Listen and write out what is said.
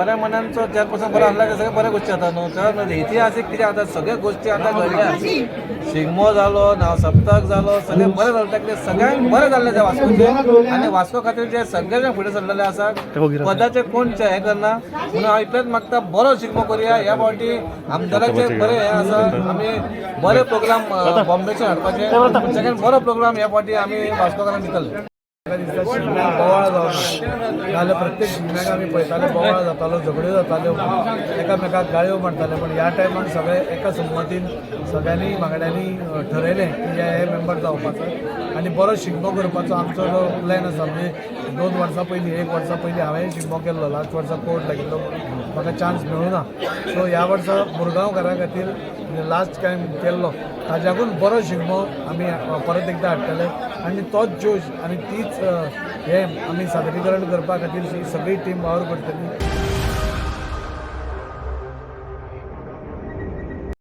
बऱ्या मनांचो चेअरपर्सन बरो आसला की सगळे बऱ्या गोष्टी जाता न्हू. तर इतिहासीक कितें आतां सगळ्यो गोश्टी आतां घडल्या. शिगमो जालो ना, सप्तक जालो, सगळें बरें जालें. ताका सगळ्यांक बरें जाल्लें तें वास्कोचें आनी वास्को खातीर जे सगळे जाण फुडें सरलेले आसा, पदाचे कोण हें करना. म्हणून हांव इतलेंच मागता, बरो शिगमो करुया. ह्या फावटी आमदाराचे बरें हें आसा, आमी बरे प्रोग्राम बॉम्बेचे हाडपाचे, सगळ्यात बरो प्रोग्राम ह्या फावटी आमी वास्कोकारांक दितले. म्हाका दिसता शिगम्याक बोवाळ जावना, नाजाल्यार प्रत्येक शिगम्याक आमी पळयताले, बोवाळ जातालो, झगड्यो जाताल्यो, एकामेकाक गाळयो मारताले. पण ह्या टायमार सगळे एका संमतीन सगळ्यांनी वांगड्यांनी ठरयलें की हे हे मेंबर जावपाचो आनी बरो शिगमो करपाचो. आमचो जो प्लॅन आसा, म्हणजे 2 वर्सां पयलीं, एक वर्सा पयलीं हांवें शिगमो केल्लो. लास्ट वर्सा कोविड लागिल्लो म्हणून म्हाका चान्स मेळूं ना. सो ह्या वर्सा मुरगांवकारां खातीर लास्ट टायम केल्लो ताच्याकून बरो शिगमो आमी परत एकदां हाडटले आनी तोच जोश आनी तीच हे आमी सादरीकरण करपा खातीर ही सगळी टीम वावर करतली.